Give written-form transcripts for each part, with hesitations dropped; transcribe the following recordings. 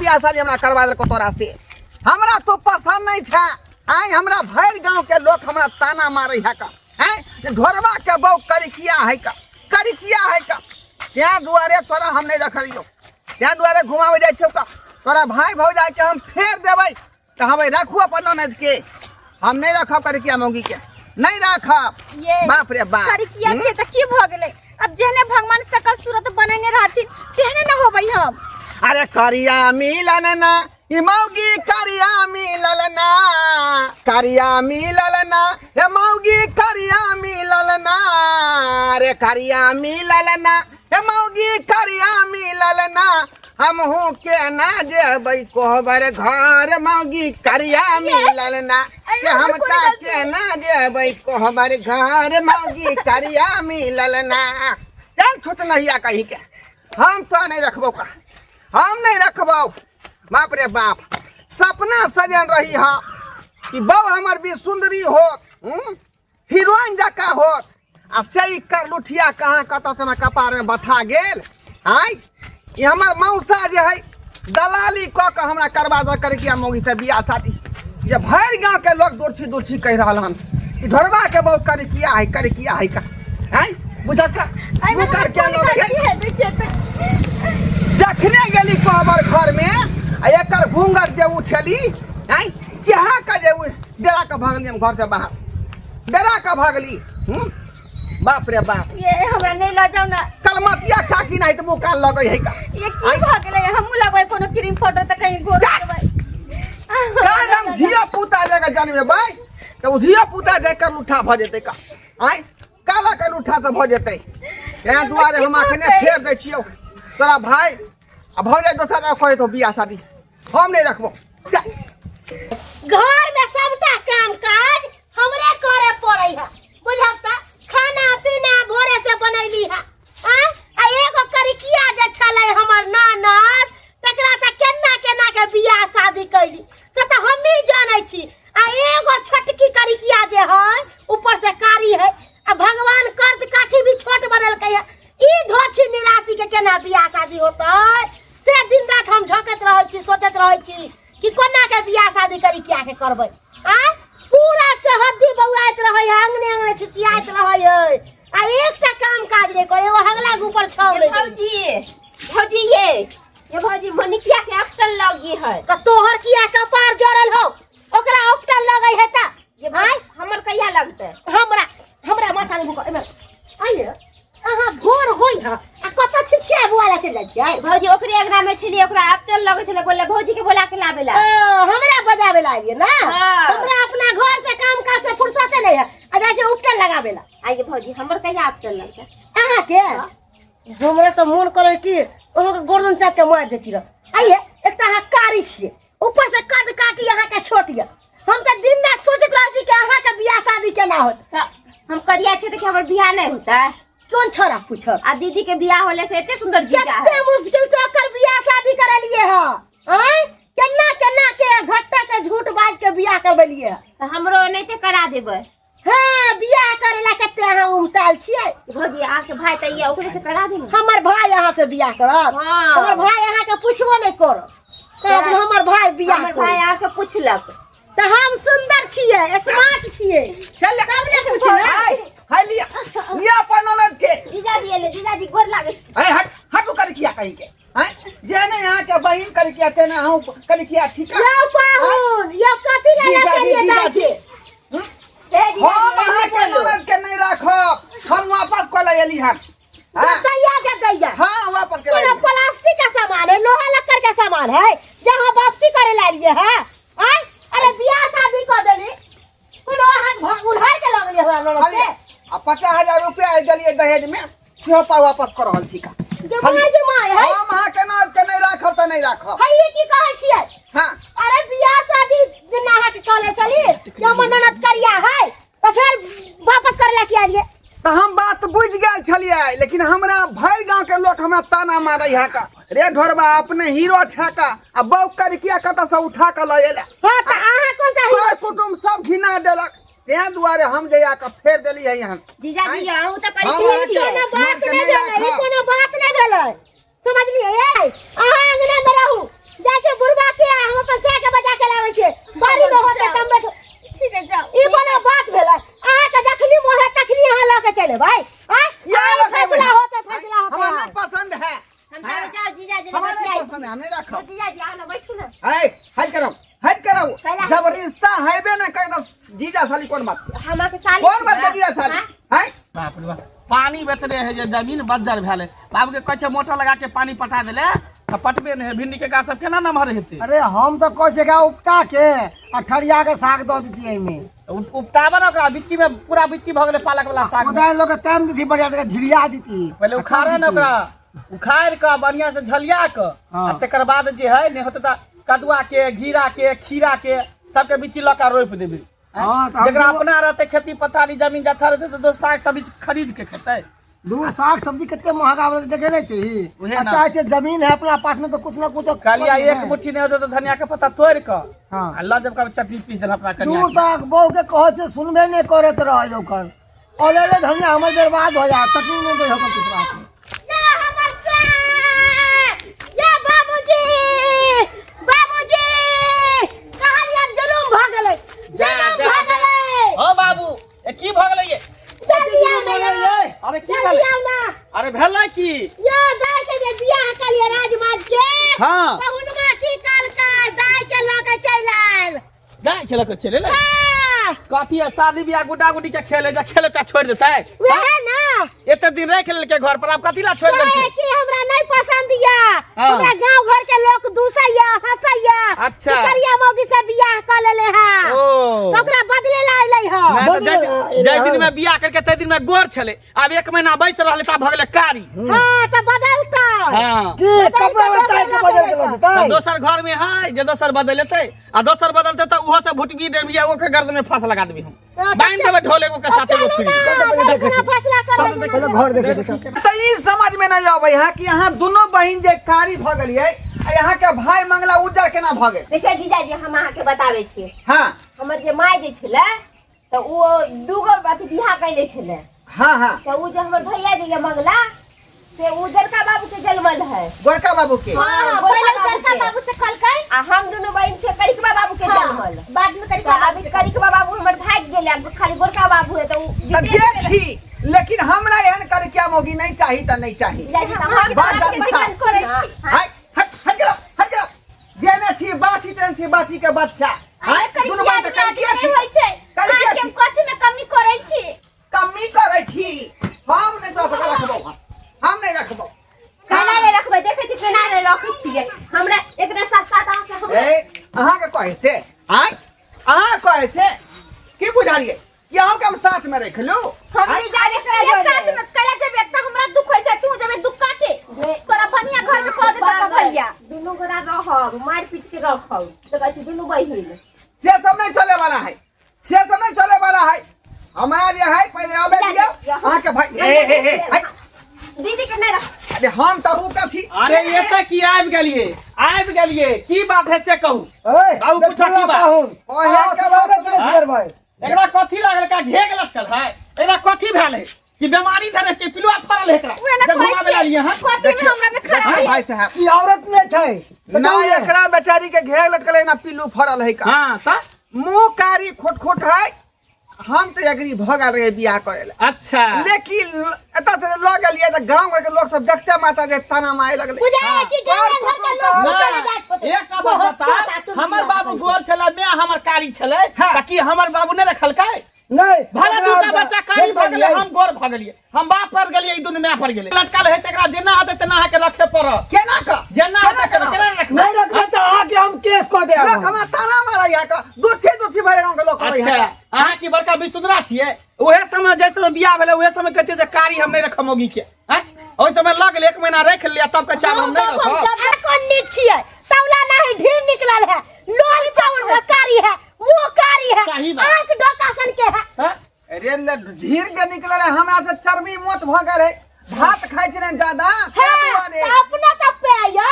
बियाह शादी हमरा करवा देलको तोरा से हमरा तो पसंद नहीं छे आय हमरा भरि गांव के लोग हमरा ताना मारे है का आय जे ढोरबा के बहू करिकिया है का करिकिया है का तें दुआरे तोरा हम नहीं रखलियो तें दुआरे घुमावे जाइ छौ का तोरा भाई भौजाई के हम फेर देबै कहबै राखू अपन ननद के हम नहीं रखब करिकिया मौगी के नहीं राखब ये बाप रे बाप करिकिया छै त की भ गेलै अब जेहने भगवान सकल सूरत बनेने रहथिन तेहने न होबै हम अरे करिया मिलन ना ई मौगी करिया मिलल ना करिया मिलल ना हे मौगी करिया मिलल ना अरे करिया मिलल ना हे मौगी करिया मिलल ना हमहू के ना जेबै कोहबर घर मौगी करिया मिलल ना के हम ता के ना जेबै कोहबर घर मौगी करिया मिलल ना चल छूट नहिया कहीं के हम तो नहीं रखबो का हम नहीं रखबो बाप रे बाप सपना सजन रही हा कि बहू हमर भी सुंदरी होत हम्म? हीरोइन जकाँ होत आ से ई करलुठिया कहाँ कतऽ से हमरा कपारमे बथा गेल आँय ई हमर मौसा जे है दलाली कऽ कऽ हमरा करवा दऽ करे कि मौगी से बियाह शादी जे भरि गाँवके लोक दुर्छी दुर्छी कहि रहल हन ई ढोरबा के बहु करे किया है करे किया है का आँय बुझल का एहिमे मुँह हमर कर के कोन लगै है गलती है देखिए तऽ जखने गेली कोहबर घरमे आ एकर घूंघट जे उठेली आँय चेहा के जे डेरा के भागली हम घर से बाहर डेरा के भागली हम्म? बाप रे बाप ये हमरा नहीं लऽ जाउ ना कलमतिया काकी नहीं तो मुँह कान लगै है का ये की भऽ गेलै हमहूँ लगबै कोनो क्रीम पाउडर तऽ कहीं गोर लगबै काल्हि हम धिया पुता जगह जनमेबै तऽ ओ धिया पुता जाकर लूठा भऽ जेतै का आँय काला के लूठा से भऽ जेतै तेँ दुआरे हम अखने फेर दै छियौ तोरा भाय आ भौजाइ दोसर जगह करै तो बियाह शादी हम नहीं रखबो जा घर में सबटा काम काज हमरे करे पड़ै है बुझल त खाना पीना भोरे से बनैली है आ आ एगो करिकिया जे छलै हमर ननद तकरा त केना केना के बियाह शादी कैली से त हमही जानै छी आ एगो छोटकी करिकिया जे है ऊपर से कारी है आ भगवान कर्द काठी भी छोट बनेलकै है ई धोछी निराशी के केना बियाह शादी होतै से दिन रात हम झोंकैत रहै छी सोचैत रहै छी कि कोना के बियाह शादी करी किया के करबै आ पूरा चौहद्दी बौआइत रहै है अंगने अंगने छिचियाइत रहै है आ एकटा काम काज नहि करे ओ हगला के ऊपर छाव ये नहि दै। भौजी भौजी ये भौजी मनिकिया के अक्टल लगी है तऽ तोहर किया कपार जरल हौ ओकरा उपटल लगै है तऽ ये भौजी हमर कहिया लगतै हमरा हमरा माथा नहि भूख एमे आइए अहाँ भोर होई ह आ कतऽ छिछिया बुआ ला चलि जाइ छियै भौजी ओकरे अंगना में छलिए ओकरा अक्टल लगै छलै बोले भौजी के बोला के लाबे ला ओ, हमरा बजावे ला आइए ना हाँ। हमरा अपना घर से काम काज से फुर्सते नहीं है आ जाइ छै उपटन लगावे ला आइए भौजी हमर कहिया अक्टल लगतै अहाँ के हमरा तऽ मोन करे कि अहाँके गर्दन चाप के मारि देती रह आइए एक तऽ अहाँ कारी छियै ऊपर से कद काटी अहाँ के छोट यऽ हम तऽ दिन रात सोचैत रहै छी कि अहाँ के बियाह शादी केना होत तऽ हम करिया छै तऽ कि हमर बियाह नहि होतै कोन छोरा पूछब आ दीदी के बियाह होले से एते सुंदर जीजा कते है मुश्किल से ओकर बियाह शादी करेलिए ह आँय केना केना के घट्टा के झूठ बाज के बियाह करबेलिए ह तऽ हमरो एनाहिते करा देबै हाँ बियाह करे ला कते अहाँ उमताल छियै भौजी अहाँ के भाई तऽ ये ओकरे से करा देबै हमर भाई अहाँ से बियाह करत हाँ। हमर भाई अहाँ के पूछबो नहीं करत कहत हमर भाई बियाह हमर भाई करत अहाँ के पूछलक तऽ हम सुंदर छियै स्मार्ट छियै चल तब ने पूछलक हाय हाय लिया लिया अपन ननद के जीजाजी एले जीजाजी गोर लागै अरे हट हट कर किया कहीं के हैं जे ने यहाँ के बहिन कर किया तेने अहूँ कर किया छिका यौ पाहुन यौ कथी लए जीजा जी रखलियै जीजा दाइ जी के? हम्म? हे जीजाजी, हम अहाँ के बोलू। ननद के नहीं राखब हम वापस कऽ ले एली हन हाँ दैया के दैया हाँ वापस के कोनो ले प्लास्टिक का सामान है लोहा लक्कड़ का सामान है जहाँ वापसी करे ला लिए है आय अरे बियाह शादी कर देली कोनो अहाँ उधार के लग गेलियै हमरा ननद खाली के आ 50,000 रुपया देलियै दहेज में सेहो पाइ वापस कऽ रहल छी का गे my गे my है हम अहाँ के ननद के नहीं राखब तऽ नहीं राखब है ये की कहै छियै हाँ अरे बियाह शादी दिन अहाँ के कहले छली कि हमर ननद करिया है तऽ फेर वापस करे ला किया एलियै तऽ हम बात बुझि गेल छलियै लेकिन हमरा भरि गाँव के लोक हमरा ताना मारै है का रे ढोरबा अपने हीरो छे का आ बौ करिकिया कतऽ से उठा कऽ लऽ एला हाँ तऽ अहाँ कोन सा कर हीरो छी? कुटुम्ब सब घिना देलक तें दुआरे हम जइया कऽ फेर देलियै हन जीजाजी अहूँ तऽ हम करिकिए अहाँके छियै कोनो बात के नहि नहि भेलै ई राखब। कोनो बात नहि भेलै समझलियै अहाँ अंगना मे रहू जाइ छै बुढ़बा के आ हम अपन साय के बजा के लाबै छियै बाड़ी में होते तब बैठो। ठीक है, जाओ। ई कोनो बात भेलै? अहाँके जखनी मोन है तखनी अहाँ लऽ के चलि एबै। आँय? किया आइ लऽ के फैसला एबै? होतै, फैसला होतै। हमरा आइ। नहीं पसंद है। हम तऽ जाओ जीजाजी। हमरा नहीं पसंद है, हम नहीं रखब। जीजाजी, आओ ना, बैठू ना। है हट करो, हट करो। पहला- जब रिश्ता हैबे ना करे तो जीजा साली कौन बात के? हम अहाँके साली कौन बात के छी जीजा ना? साली हाँ? है? बाप रे बाप, पानी बेचने है जे जमीन बज्जर भेल है। बाबू के कहै छै मोटर लगा के पानी पटा देले तऽ पटबे नहि है। भिंडी के गाछ सब केना नमहर हेतै? अरे हम तऽ कहै छियै एकरा उपटा के आ ठरिया के साग दऽ दितियै एहिमे। उपटाबऽ ने ओकरा, बिच्ची में पूरा बिच्ची भऽ गेलै पालक वाला साग में। कोदारि लऽ के तामि दितियै बढ़िया जकाँ, झिरिया दितियै। पहिले उखाड़े ने ओकरा, उखाड़ि कऽ बढ़िया से झलिया कऽ हाँ। आ तकर बाद जे है नहि होतै तऽ कदुआ के, घिरा के, खीरा के सबके बिच्ची लऽ कऽ रोपि देबै। हाँ, तऽ हम जकरा दूगो- अपना रहतै खेती पथारी जमीन जथा रहतै तऽ दोस्त साग सब्जी खरीद के खेतै। दूर साग सब्जी कते महंगा भेलै देखे नहि छी? उहे आ ना। चाहे छै जमीन है अपना पास में तो कुछ ना कुछ तो कहलियै कर एक देबै। मुट्ठी नहि होतै तऽ धनिया के पत्ता तोड़ि कऽ हाँ। आ लऽ जब कभी चटनी पीस देल अपना कनिया दूर के। तक बहू के कहै छै सुनबे नहि करैत रहै ओकर। अले धनिया हमर बर्बाद हो जा, चटनी नहि दै होकर पिसवा के। या हमर सास! या बाबूजी, बाबूजी, कहलियन जुलुम भऽ गेलै, जुलुम जा, भऽ जा। गेलै। ओ बाबू, ए की भऽ गेलै ये? जल्दी आउ ने यौ। अरे की जल्दी भेलै? आउ ने। अरे भेलै की? यौ, दाइ के जे बियाह कलियै राजमाज के, हाँ। तऽ हुनमा की कहलकै, दाइ के लऽ के चलि आयल। दाइ के लऽ के चलि एलै? हाँ। कथी है शादी बियाह गुड्डा गुड्डी के खेल है जे खेल के छोड़ि देतै? वएह ना। एते दिन राखि लेलकै घर पर, आब कथी ला छोड़ि कहै देलकै? कि हमरा नहीं पसंद या। हाँ। हमरा गांव घर के लोग दूसैया, हंसैया। अच्छा। कि करिया मौगी से बियाह क लेले है। ओ। तो ओकरा बदले ला अइलै ह। नहि तऽ जाहि बदले जाहि दिन में बियाह करके ताहि दिन में गोर छलै, आब एक महीना बैस रहलै तऽ भऽ गेलै कारी। हाँ, तऽ बदलतै। हाँ। की कपड़ा लत्ता के बदल के लऽ तऽ जेतै? दोसर घर में है जे दोसर बदल लेतै, आ दोसर बदलतै तऽ ओहो से भुटबी डेबिया ओकर गर्दन में फांस लगा देबै हम। हाँ, बांधि देबै ढोल एगो के साथ एगो चलू फ्री। ना, चल, फैसला करबै। पहिले घर देखे छै, चल। तऽ ई समझ में नहीं आबै है कि अहाँ दुनू बहिन जे कारी भऽ गेलियै आ यहाँ के भाई मंगला उज्जर केना भऽ गेल? देखियौ जीजाजी, हम अहाँके बताबै छी। हाँ। हमर जे माय जे छलै तऽ ओ दूगो अथी बियाह कैले छलै। हाँ हाँ। तऽ ओ जे हमर भैया जे ये मंगला से उजरका बाबू के जन्मल है। गोरका बाबू के? हाँ, गोरका पहिले बाबू उजरका के। बाबू से कहलकै। आ हम दुनू बहिन छै करिकबा बाबू के हाँ, जन्मल। बाद में करिकबा तऽ बाबू अभी से। करिकबा बाबू हमर भागि गेलै, आब खाली गोरका बाबू है तऽ उ तऽ जे छी, लेकिन हमरा एहन करकिया मौगी नहीं चाही तऽ नहीं चाही। जीजाजी, तऽ हम बात अहाँके जानी पसंद साफ। करै छी। हाय, हट हट गिरो, हट गिरो। जेने छी बाछी तेन छी बाछी के बच्चा। अरे हाय, दुनू करिकिया बहिन तऽ आदमी करकिया नहि छी। होइ छै। करिकिया अहाँके हम छी। कथी में कमी करै छी? कमी करै छी। हम नहि तोरा सबके रखबौ, हम नहीं रखबौ। केना नहि रखबै? देखै छी केना नहि रखै छियै। हमरा एकरा साथ साथ अहाँके हमरा ए, अहाँके कहै से आय, अहाँ कहै से की बुझलियै कि अहूँके हम साथ में रख लू? हम नहि जाबे एकरा ये जोरे। साथ में कला जब इतना हमरा दुख होइ छै, तू जबे दुख काटे तोरा बढ़िया घर में कह देता तो भैया। दुनू गोरा रहब, मारि पीट के रखब तऽ कहै छी दुनू बहिन। से सब नहीं चले वाला है, से सब नहीं चले वाला है। हमरा जे है पहले आबे दियौ अहाँके भाई। हे हे हे हे। दीदी के नहि रख। अरे हम तऽ रुकल छी। अरे ये तऽ की आबि गेलियै, आबि गेलियै, की बात है से कहू। ओए, बाबू, पूछो की बात? पाहुन। ओहे के बात। के करबै? एकरा कथी लागल का घेग लटकल है? एकरा कथी भेल है कि बीमारी धरे के पिलुआ फड़ल है एकरा? उहे ना जे कहै घुमाबे छियै। लालियै हँ? कथी में हमरा में खराबी? भाई साहब, ई औरत नहि छै। ना एकरा बेचारी के घेर लटकल है ना पिल्लू फड़ल है का। हाँ तऽ मुंह कारी खोट खोट है। हम तऽ एग्री भऽ गेल रहे बियाह करे ला। अच्छा। लेकिन एतऽ से लऽ गेलियै तऽ गाँव घर के लोग सब देखते माता जे ताना मारे लगलै। बुझाय कि गाँव घर के लोग ना, चलि जाइत होतै। एकटा बात बता, हमर बाबू गोर छलै, मैं हमर कारी छलै, हाँ। तऽ की हमर बाबू नहि रखलकै? नहि। भले ओकरा दूटा बच्चा कारी भऽ गेलै, नहि। हम गोर भऽ गेलियै, हम बाप पर गेलियै, ई दुनू माय पर गेलै। लटकल है तकरा जेना हेतै तेना अहाँके रखे पड़त। केना कऽ? जेना केना हेतै केना? तेना रखबै। नहि रखबै तऽ अहाँके हम केस कऽ देब। लोक हमरा ताना मारै है का, दुर्छी दुर्छी भरि गाँव के लोक करै है अच्छा का। अहाँ की बड़का विसुंदरा छियै? उहे समय जै समय बियाह भेलै उहे समय कहतियै जे कारी हम नहि रखब मौगी के। आँय? ओहि समय लऽ गेलै, एक महीना राखि लेलियै, तब कहै छै आब हम नहि बाबू, हम रखब। जब आर कोन नीक छियै? तौला नहीं ढीर निकलल है, लोल चाउर में कारी है, मुंह कारी है, सही बात। आंख डोका सन के है। हाँ? अरे ले ढीर के निकलल है, हमरा से चर्बी मोट भऽ गेल है, भात खाइ छी ने ज्यादा है, ताहि दुआरे। तऽ अपना तऽ पे या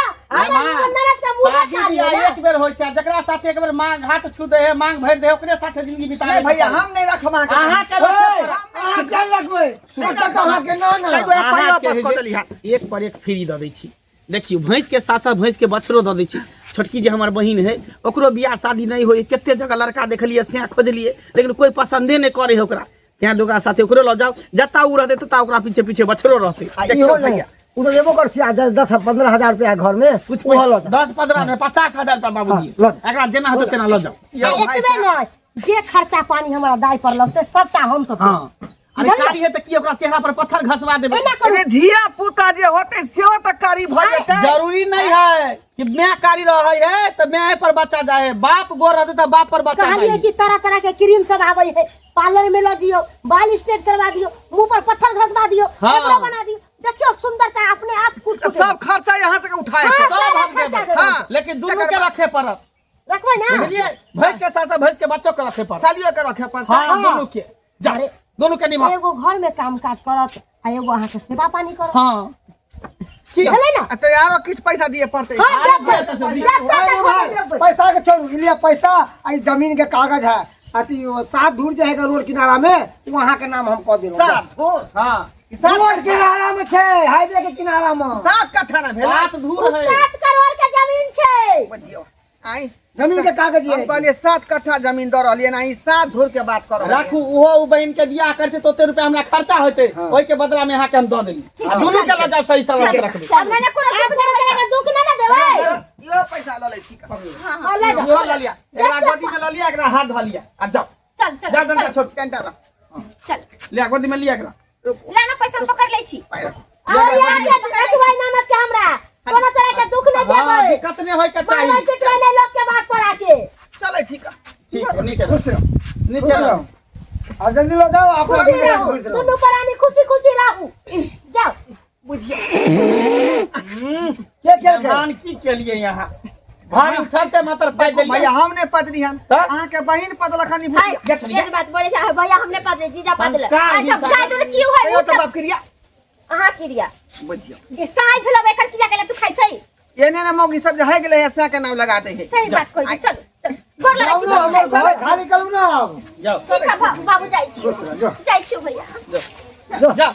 माँ, नरक के मुंह शादी कारी बियाह है ना। एक बेर होइ छै, जकरा साथे एक बेर मांग हाथ छू दे है, मांग भरि दे है, ओकरे साथे जिंदगी बिताबै नहीं भैया, के पड़ै। हम नहीं रखब अहाँके। अहाँके ओए, रखे पड़त। अहाँ केना रखबै? नहीं रखब। अहाँके ना ना। ताहि दुआरे पाइ अहाँके वापस कऽ जे देली हँ। एक पर एक फ्री दऽ दै छी। देखियौ भैंस के साथ साथ भैंस के बछड़ो दऽ दै छी। छोटकी जे हमर बहिन है ओकरो बियाह शादी नहि होय, कते जगह लड़का देखलियै सएह खोजलियै, लेकिन कोइ पसन्दे नहि करै है ओकरा। तें दुर्गा साथे ओकरो लऽ जाउ, जता ओ रहतै तता ओकरा पीछे पीछे बछड़ो रहतै। आ इहो नहि, ओ तऽ देबो कर छी आ 10-15 हजार रुपया घर में कुछ ओहो लऽ जाउ। 10-15 नहि, 50,000 रुपया बाबूजी। हाँ, लऽ जाउ। एकरा जेना हेतै तेना लऽ जाउ। यौ आ भाइ एतबे साहब, नहि, जे खर्चा पानी हमरा दाय पर लगतै सबटा हम सब। हाँ, अरे कारी है तऽ की ओकरा चेहरा पर पत्थर घसवा देबै? एना करू। अरे धिया पुता जे होतै सेहो तऽ कारी भऽ जेतै। जरूरी नहीं है कि मैं कारी रहे है तो मैं पर बच्चा जाए, बाप गोर रहते तो बाप पर बच्चा कहलिए जाए। कि तरह तरह के क्रीम सब आवे है, पार्लर में ल जियो, बाल स्ट्रेट करवा दियो, मुंह पर पत्थर घसवा दियो, हाँ। एकरो बना दियो, देखियो सुंदरता अपने आप कुट तऽ कुट। सब खर्चा यहाँ से उठाए हाँ, के। सब सारा हम खर्चा देबै। देबै। हाँ। लेकिन दुनू तकर के बाद- रखे पड़त। रखबै ना? बुझलिए, भैंस के साथ साथ भैंस के बच्चों के रखे पड़त। सालियो के रखे पड़तै। हाँ, दुनू के जा, अरे। दुनू के निभा। एगो घर में काम काज करत आ एगो अहाँ के सेवा पानी करत। हाँ, की भेलै ना? आ तऽ आरो किछु पैसा दिए पड़तै। हाँ, अरे देबै। जे तऽ जते भाई, देखबै, भाई, देबै। पैसा के छोड़ू, ई लिअ पैसा आ ई जमीन के कागज है, अथी वो सात धूर जे है रोड किनारा में, वहां के नाम हम कह देलहुँ। सात धूर? हाँ। सात रोड किनारा में छै, हाईवे के किनारा में। 7 कट्ठा ना भेलै? 7 धूर उ है। 7 करोड़ के जमीन छै। बुझियौ आई जमीन के कागज हम ये कहलियै 7 कट्ठा जमीन दऽ रहलियै ना, ई 7 धूर के बात कर। राखू, ओहो ओ बहिन के बियाह करते तो ओते रुपया हमरा खर्चा होते, ओहि के बदला में अहाँ के हम दऽ देली। आ दुनू के लऽ जाउ, सही सलामत रखबै। अब मैंने कोनो आब कोनो तरह के दुख ना ना देबै। इहो पैसा लऽ लै छी। हाँ, ले जाओ। इहो लऽ लिअ, एकरा गोदी में लऽ लिअ, एकरा हाथ धऽ लिअ आ जाउ। चल चल। जाउ डंडा चल। छोड़। कनिटा रह। चल। लिअ, गोदी में लिअ एकरा। रुकू। ला ना पैसा, हम पकड़ लै छी। पाइ रखू। और यार रखबै ननद के, हमरा कोनो तरह के दुख नहीं हाँ, देबै। दिक्कत नहीं होय के चाही। मारबै पिटबै नहीं लोग के बात पर आके। चलै छी का। ठीक है, नीक है। खुश रहो। नीक खुश है। रहो, अब जल्दी लो जाओ आप। खुशी रहू। खुश रहो। दुनू प्राणी खुशी खुशी रहू, जाओ। बुझियौ। के केलकै? मेहमान की केलिए यहाँ भारी उठते मात्र पाइ देलिए। भैया, हम नहि पदली हन। तऽ? अहाँके बहिन पदलक हन ई भुतिया। गे छलियै। एक बात बोले छै भैया, हमने पादले, जीजा पादले। संस्कार ही अच्छा चाही। जाय दो ने, की होय? कहियो तऽ बाप क्रिया। अहाँ क्रिया। बुझियौ। ए साई भेलो, एकर किया गेले तू खाइ छै? एने ने मौगी सब जे है गेलै है सएह के नाम लगा दै है। सही बात कहै छी। चल चल, गोर लगै जाउ छी। ना, हमर घर खाली करू ना आब। जाओ। ठीक है बाबू, बाबू जाइ छी। खुश रह, जाओ। जाइ छी भैया। जाओ।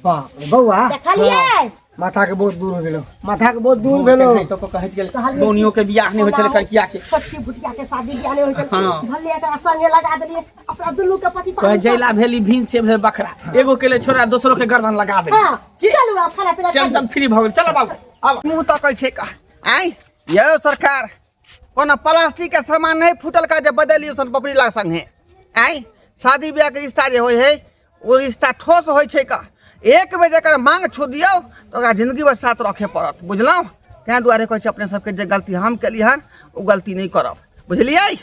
बाप रे बौआ। देखलिए? माथा के बहुत दूर हो गेलो, माथा के बहुत दूर भेलो। तो को कहैत गेल बौनियो के बियाह नहीं होइ छलै कड़किया के। छोटकी भुटिया के शादी बियाह नहीं होइ छलै। हाँ। भले एकरा संगे लगा देलिए, अपना दुनू के पति कहे पानी। जैला भेली भीन से भेल बकरा, एगो के ले छोड़ा दोसरो के गर्दन लगा दे। हाँ, चलू आब खाना पीना खा टेंशन फ्री भऽ गेल। चलो बाबू आब। मुँह तकै छै का आँय यौ सरकार, कोनो प्लास्टिक के सामान नहीं फूटल का जे बदलियो सन पपड़ी ला संगे। आँय, शादी ब्याह के रिश्ता जे होइ है ओ रिश्ता ठोस होइ छै का। एक बेर जकर मांग छू दियौ तऽ ओकरा जिंदगी भर साथ रखे पड़त, बुझलहुँ? ताहि दुआरे कहै छी अपने सबके, जे गलती हम केलियै हन ओ गलती नहि करब, बुझलियै?